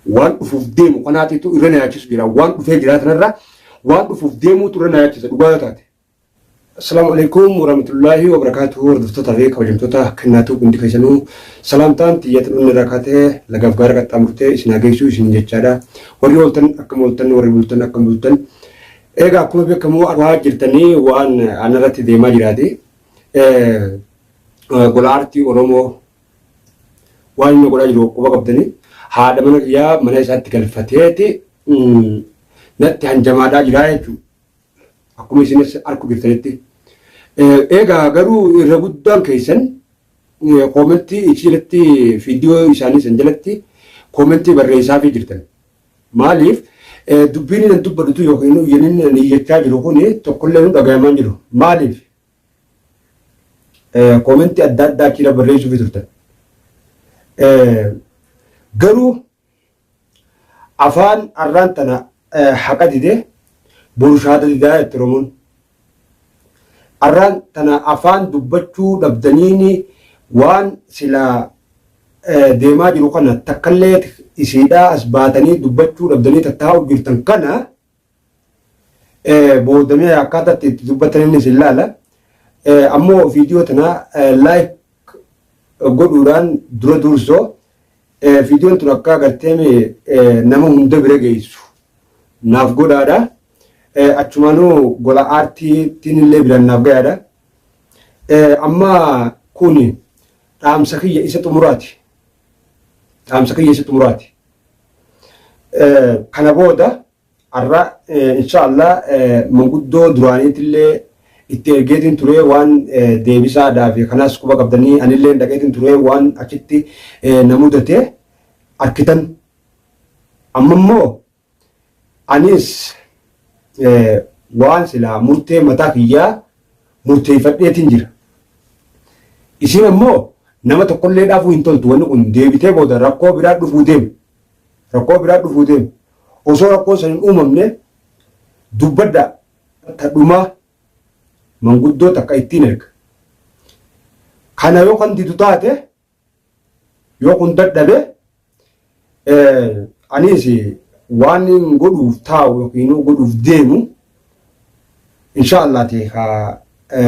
Waan dhufuuf deemu kanaatiitu irra na yaachisu jira. Waan dhufee jira kanarra waan dhufuuf deemuutu irra na yaachisa dhugaa yoo taate. Assalaamu alaikum warahmatullaahi wabarakaatuhu. Hordoftoota fi kabajamtoota kennaatuu hundi keessanuu salaamtaan xiyyeetan onni irraa kaatee lagaaf gaara qaxxaamurtee isin haa geessu isin jechaadha. Warri ooltan akkam ooltan, warri bultan akkam bultan. Egaa akkuma beekamu argaa jirtanii waan anarratti deemaa jiraati. Gola aartii Oromoo waan inni godhaa jiru quba qabdanii haadha mana kiyyaa mana isaatti galfateeti natti hanjamaadhaa jiraa jechuudha. Akkuma isinis arku jirtanitti. Egaa garuu irra guddaan keessan koomentii ichi jalatti viidiyoo isaanii san jalatti koomentii barreessaafii jirtan. Maaliif dubbiin inni dubbatutu yookiin inni inni iyyachaa jiru kun tokkollee nu dhagayamaa hin jiru. Maaliif koomentii adda addaa achirra barreessuufii turtan. Garuu Afaan arraan tana haqa dide boru shaada didaa jette Oromoon. Arraan tana afaan dubbachuu dhabdaniini waan silaa deemaa jiru kana takkallee isiidhaa as baatanii dubbachuu dhabdanii tattaa'u jirtan kana boodamee akkaataa itti dubbatan inni isin laala. Ammoo viidiyoo tana like godhuudhaan dura dursoo Viidiyoon tun akka agartee nama hunda bira geessu naaf godhaadha. Achumaanuu gola aartiitiin illee biraan naaf gayaadha. Amma kun dhaamsa kiyya isa xumuraati. Dhaamsa kiyya isa xumuraati. Kana booda Har'a inshaallah manguddoo duraaniitillee itti ergeetiin ture waan deebisaadhaa fi kanaas quba qabdanii anillee dhaqeetiin ture waan achitti na mudate arkitan. Amma immoo anis waan silaa murtee mataa kiyyaa murteeffadheetiin jira. Isin ammoo nama tokkollee dhaafuu hin toltu wanni kun deebitee booda rakkoo biraa dhufuu deema. Rakkoo biraa dhufuu deema. Osoo rakkoon san hin uumamne dubbadhaa ta dhumaa manguddoo takka ittiin erga. Kana yoo kan didu taate yoo kun dadhabe anis waan hin godhuuf taa'u yookiin godhuuf deemu insha Allah ta'e ka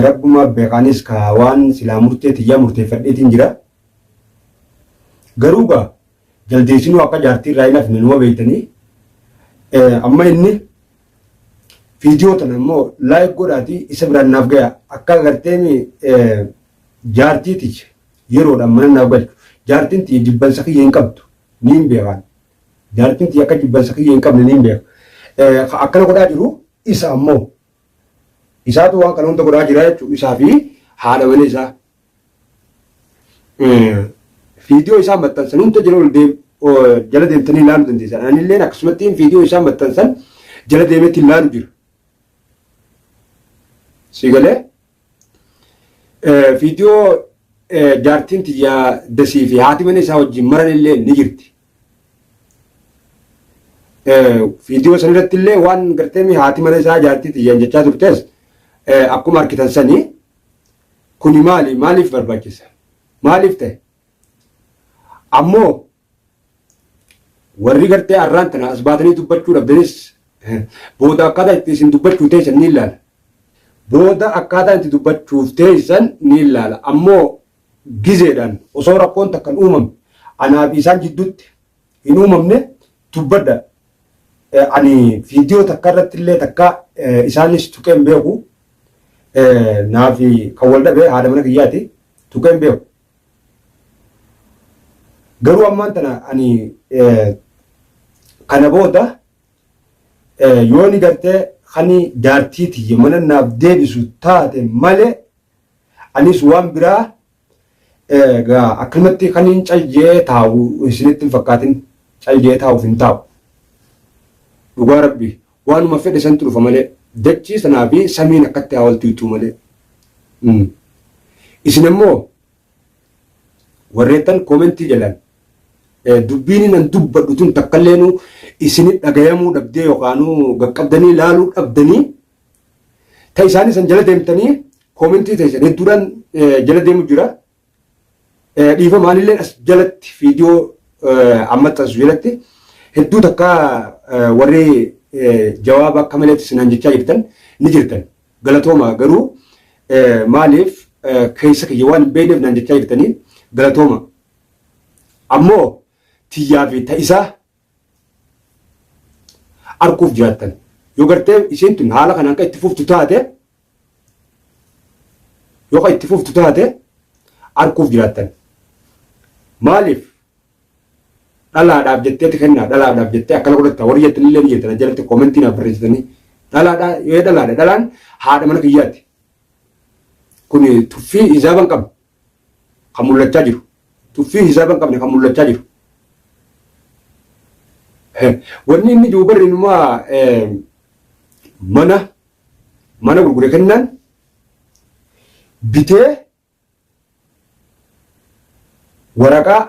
rabbuma beekaanis ka waan silaa murtee tiyyaa murteeffadheetiin jira. Garuu gaa Jaldeessinuu akka jaartii irraa hin hafne numa beektanii. Amma inni viidiyoo tana immoo laayik godhaatii isa biraan naaf gaya. Akka agartee jaartii tiyya yeroodhaan mana naaf galchu. Jaartiin tiyya jibbansa kiyya hin qabdu. Niin beekaan. Jaartiin tiyya akka jibbansa kiyya hin qabne niin beeka. Akkana godhaa jiru isa ammoo. Isaatu waan kana hunda godhaa jira jechuudha. Isaa fi haadha mana isaa. Viidiyoo isaa maxxansan hunda jala ol deem jala deemtanii ilaaluu dandeessan. Anilleen akkasumatti viidiyoo isaa maxxansan jala deemeetti ilaalu jira. Si galee viidiyoo jaartiin tiyyaa dasii fi haati mana isaa wajjin maran illee ni jirti. Viidiyoo san irratti illee waan gartee haati mana isaa jaartii tiyyaan jechaa turtes akkuma argitan sanii Kuni maali? Maaliif barbaachisa? Maaliif ta'e? Ammoo warri gartee arraan tana as baatanii dubbachuu dhabdanis booda akkaataa itti isin dubbachuu teessan ni ilaala. Booda akkaataa itti dubbachuuf teessan ni ilaala. Ammoo gizeedhaan osoo rakkoon takka hin uumamne anaa fi isaan jidduutti hin uumamne dubbadha. Ani viidiyoo takka irratti illee takka isaanis tuqee hin beeku. Naa fi kan wal dhabe haadha mana kiyyaati tuqee hin beeku. Garuu ammaan tana ani kana booda yooni gartee kani jaartii tiyya mana naaf deebisu taate malee anis waan biraa Egaa akkanumatti kan hin caljee taa'u isinitti hin fakkaatin caljee taa'uuf hin taa'u. Dhugaa rabbi waanuma fedhe santu dhufa malee dachii sanaa fi samiin akkatti haa waltu hituu malee. Isin ammoo warreettan koomentii jalaan dubbiin nan dubbadhu tun takkalleenu isinit dhagayamuu dhabdee yookaanuu qaqqabdanii laaluu dhabdanii Ta isaanii san jala deemtanii koomentii teessan hedduudhaan jala deemu jira. Dhiifama anillee as jalatti viidiyoo amma maxxansu jalatti Hedduu takka warri jawaaba akka maleetti sinaan jechaa jirtan ni jirtan. Galatooma garuu maaliif keessa kiyya waan hin beekneef naan jechaa jirtanii galatooma. Ammoo tiyyaa fi ta isaa arguuf jiraattan. Yoo gartee isiin tun haala kanaan kan itti fuftu taate yoo kan itti fuftu taate arguuf jiraattan. Maaliif dhalaadhaaf jetteeti kennaa dhalaadhaaf jettee akkana godhatta warri jettan illee ni jirtan jalatti koomentii naaf barreessitanii dhalaadhaa yoo dhalaadha dhalaan haadha mana kiyyaati. Kun tuffii hisaaba hin qabne kan mul'achaa jiru. Tuffii hisaaba hin qabne kan mul'achaa jiru. Wanni inni jiru barri inumaa mana mana gurgure kennaan bitee waraqaa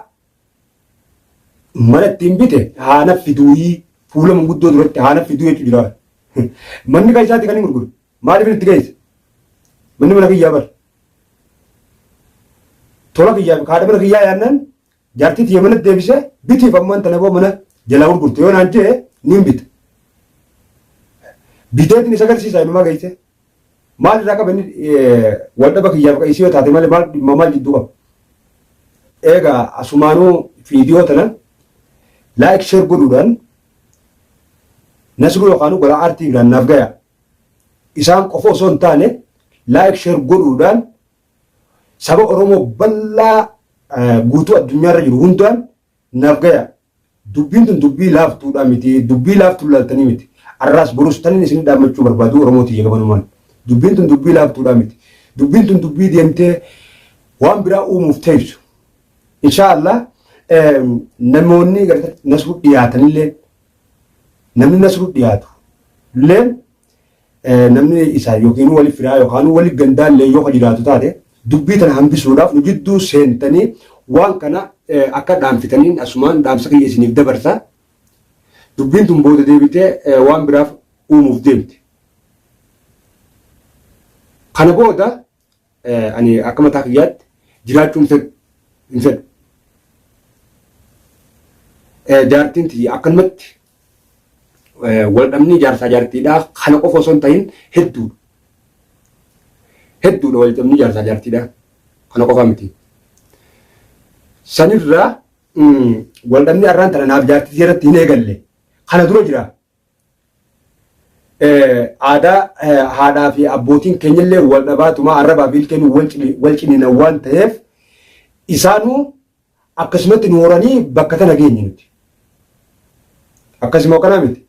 mana ittiin bite haana fiduuyii fuula manguddoo duratti haana fiduu jechuun jira. Manni kan isaati kan inni gurgure. Maaliif itti geesse? Manni mana kiyyaa bar. Tola kiyyaa fi haadha mana kiyyaa yaannaan jaartii tiyya manatti deebisee bitiif ammaan tana boo mana jalaa gurgurte yoo naan jee niin bita. Biteetiin isa agarsiisa inumaa geesse. Maal irraa qaba inni wal dhaba kiyyaaf isii yoo taate malee maal dhimma maal jidduu qaba. Egaa asumaanuu viidiyoo tana laayik sheer godhuudhaan Nasruu yookaan gola aartii biraan naaf gaya. Isaan qofa osoo hin taane laayik sheer godhuudhaan saba Oromoo bal'aa guutuu addunyaarra jiru hundaan naaf gaya. Dubbiin tun dubbii laaftuudha miti. Dubbii laaftuu laaltanii miti. Arraas borus tanin isin dhaammachuu barbaadu Oromoo tiyya gabanumaan. Dubbiin tun dubbii laaftuudha miti. Dubbiin tun dubbii deemtee waan biraa uumuuf teessu. Inshaa Allah namoonni Nasruu dhiyaatanillee namni Nasruu dhiyaatu illee namni isaa yookiin wali firaa yookaan wali gandaallee yoo ka jiraatu taate dubbii tana hambisuudhaaf nu jidduu seentanii waan kana akka dhaamsitaniin asumaan dhaamsa kiyya isiniif dabarsa. Dubbiin tun booda deebitee waan biraaf uumuuf deemti. Kana booda ani akka mataa kiyyaatti jiraachuu hin fedhu. Hin fedhu. Jaartiin tiyya akkanumatti wal dhabnii jaarsaa jaartiidhaa kana qofa osoo hin ta'in hedduudha. Hedduudha wal dhabnii jaarsaa jaartiidhaa kana qofaa miti. Sanirraa wal dhabnii arraan tana naaf jaartii irratti hin eegalle kana dura jira. Aadaa haadhaa fi abbootiin keenyallee wal dhabaatumaa arrabaa fi ilkeen wal ciniinan waan ta'eef isaanuu akkasumatti nu horanii bakka tana geenye nuti. Akkasuma kanaa miti.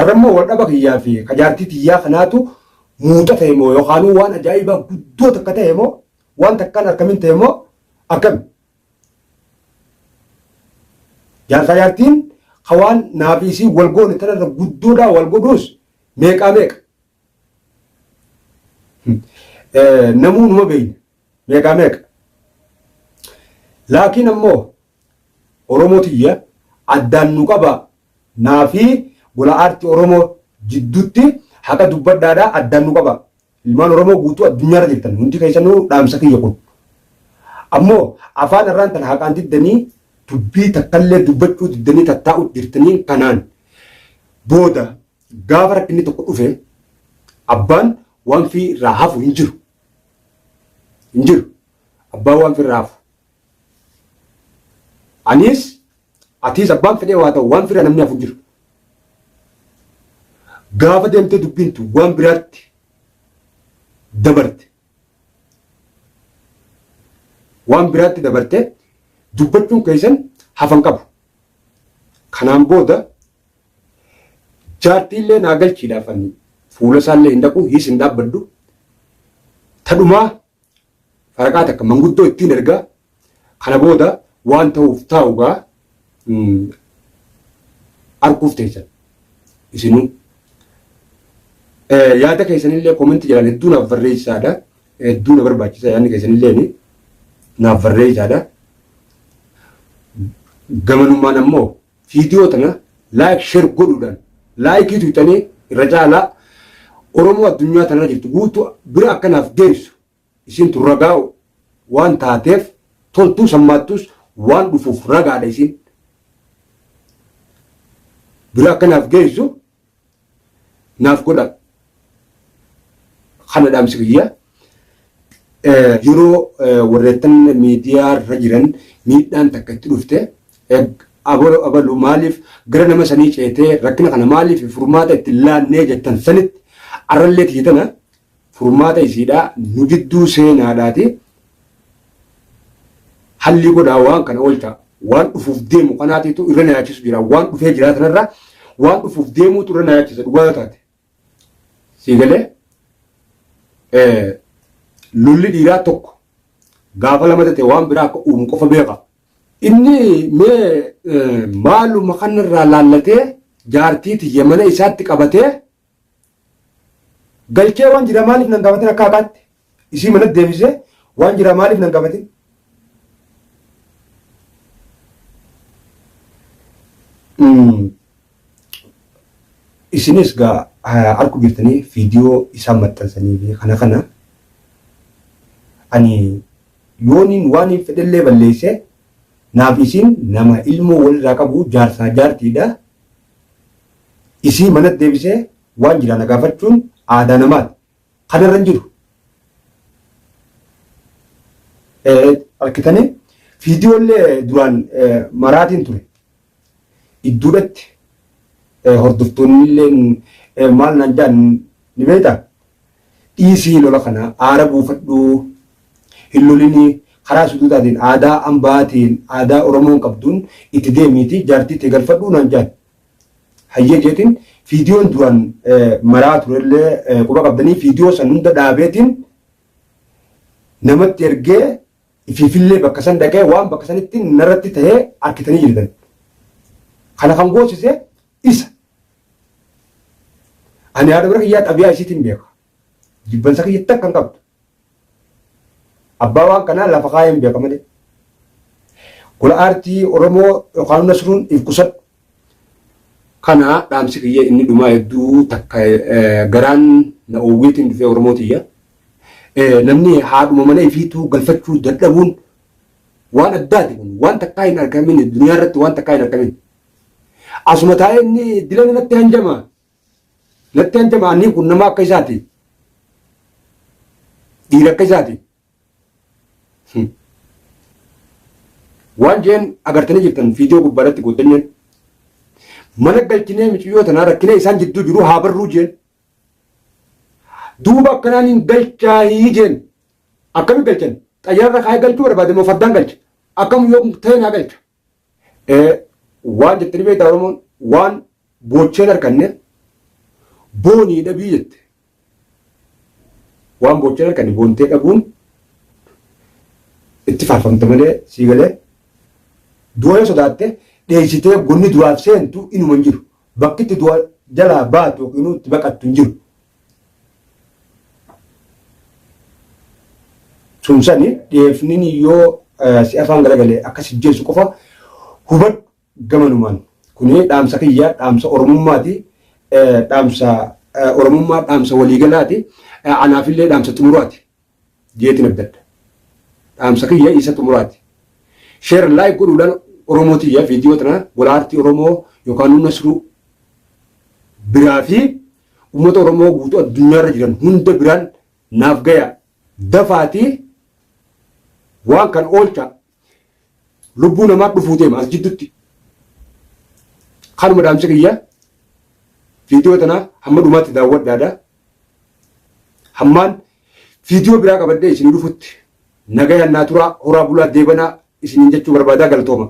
Arrammoo wal dhaba kiyyaa fi kajaartii tiyyaa kanaatu muuxa ta'e moo yookaan waan ajaa'ibaa guddoo takka ta'e moo waan takkaan akkamiin ta'e moo akkami? Jaarsaa jaartiin ka waan naa fi isii wal goone tanarra guddoodhaa wal godhuus meeqaa meeqa. Namuu numa beeyna meeqaa meeqa. Laakiin ammoo Oromoo tiyya addaan nu qaba naa fi gola aartii Oromoo jidduutti haqa dubbadhaadhaa addaan nu qaba. Ilmaan Oromoo guutuu addunyaarra jirtan hundi keessanuu dhaamsa kiyya kun. Ammoo afaan irraan tana haqaan diddanii dubbii takkallee dubbachuu diddanii tattaa'u jirtanii kanaan booda gaafa rakkinni tokko dhufe abbaan waan fi irraa hafu hin jiru. Hin jiru. Abbaan waan fi irraa hafu. Anis atiis abbaan fedhee waa ta'u waan fira namni hafu jiru. Gaafa deemtee dubbiin tun waan biraatti dabarte. Waan biraatti dabarte dubbachuun keessan hafan qabu. Kanaan booda jaartiillee naa galchiidhaaf ani fuula isaallee hin dhaqu hiis hin dhaabbadhu. Tadhumaa faraqaa takka manguddoo ittiin ergaa kana booda waan ta'uuf taa'u gaa arguuf teessan isinuu. Yaada keessanillee koomenti jalaan hedduu naaf barreessaadha. Hedduu na barbaachisa yaadni keessanillee naaf barreessaadha. Gamanumaan ammoo viidiyoo tana laayik sheer godhuudhaan laayikii tuqxanii irra caalaa Oromoo addunyaa tanarra jirtu guutuu bira akka naaf geessu isiin tun ragaa waan taateef toltuu sammaattus waan dhufuuf ragaadha isiin. bira akka naaf geessu naaf godha. Kana dhaamsi kiyya. Yeroo warreettan miidiyaa irra jiran miidhaan takka itti dhufte abalu abalu maaliif gara nama sanii ceetee rakkina kana maaliif furmaata itti laannee jettan sanitti arrallee tiyya tana furmaata isiidhaa nu jidduu seenaadhaati hallii godhaa waan kana oolchaa waan dhufuuf deemu kanaatiitu irra na yaachisu jira waan dhufee jiraa tanarra waan dhufuuf deemuutu irra na yaachisa dhugaa yoo taate sii galee lolli dhiiraa tokko gaafa lama ta'e waan biraa akka uumu qofa beeka. Inni mee maaluma kanarraa laallatee jaartii tiyya mana isaatti qabatee Galchee waan jira maaliif nan gaafatin akka haqaatti isii manatti deebisee waan jira maaliif nan gaafatin. Isinis gaa arku jirtanii viidiyoo isaan maxxansanii fi kana kana ani yooniin waan hin fedhellee balleesse naaf isiin nama ilmoo walirraa qabu jaarsaa jaartiidha. Isii manatti deebisee waan jiraa na gaafachuun aadaa namaati. Kana irra hin jiru. Argitanii viidiyoollee duraan maraatiin ture. Idduudhatti hordoftoonni illee maal naan jedhan ni beektaa? Dhiisii lola kana aara buufadhuu hin lolinii karaa suduudaatiin aadaa ambaatiin aadaa Oromoon qabduun itti deemiitii jaartii tee galfadhuu naan jedhan. Hayyee jeetiin fiidiyoon duraan maraa turellee quba qabdanii fiidiyoo san hunda dhaabeetiin namatti ergee ifiifillee bakka san dhaqee waan bakka sanitti narratti ta'ee arkitanii jirtan. Kana kan goosise isa. Ani haadha bira kiyyaa xabiyaa isiitiin beeka. Jibbansa kiyya takka hin qabdu. Abbaa waan kanaa lafa kaayeen beeka malee. Gola aartii Oromoo yookaan Nasruun if qusadhu. Kana dhaamsi kiyya inni dhumaa hedduu takka garaan na oowweetiin dhufee Oromoo tiyya. Namni haadhuma mana ifiituu galfachuu dadhabuun waan addaati kun waan takkaa hin argamin duniyaa irratti waan takkaa hin argamin. Asuma taa'ee inni dilana natti hanjama. Natti hanjama anni kun nama akka isaati. Dhiira akka isaati. Waan jeen agartanii jirtan viidiyoo gubbaa irratti guuttanyeen. Mana galchinee miciyyoo tanaa rakkina isaan jidduu jiru haa barruu jeen. Duuba akkanaan hin galchaayii jeen. Akkami galchan? Xayyaarra kaayee galchuu barbaade moo fardaan galcha? Akkam yoo ta'e naa galcha. Waan jettanii beektaa Oromoon waan boocheen harkanne boonii dhabii jette. Waan boocheen harkanne boontee dhabuun itti faarfamte malee sii galee du'a yoo sodaatte dheessitee gonni du'aaf seentu inuma hin jiru. Bakki itti du'a jalaa baatu yookiin itti baqattu hin jiru. Sun sani dheefnin yoo si afaan galagale akka si jeessu qofa hubadhu gamanumaan. Kuni dhaamsa kiyya dhaamsa Oromummaati. Dhaamsa Oromummaa dhaamsa waliigalaati. Anaafillee dhaamsa xumuraati. Jeetiin abdadha. Dhaamsa kiyya isa xumuraati. Share like godhuudhaan Oromoo tiyya viidiyoo tana gola aartii Oromoo yookaan Nasruu biraa fi Uummata Oromoo guutuu addunyaarra jiran hunda biraan naaf gaya. Dafaatii waan kan oolcha lubbuu namaa dhufuu deema as jiddutti. Kanuma dhaamsi kiyya viidiyoo tana hamma dhumaatti daawwadhaadha. Hammaan viidiyoo biraa qabadhee isinii dhufutti nagayaan naa turaa horaa bulaa deebanaa isiniin jechuu barbaadaa galatooma.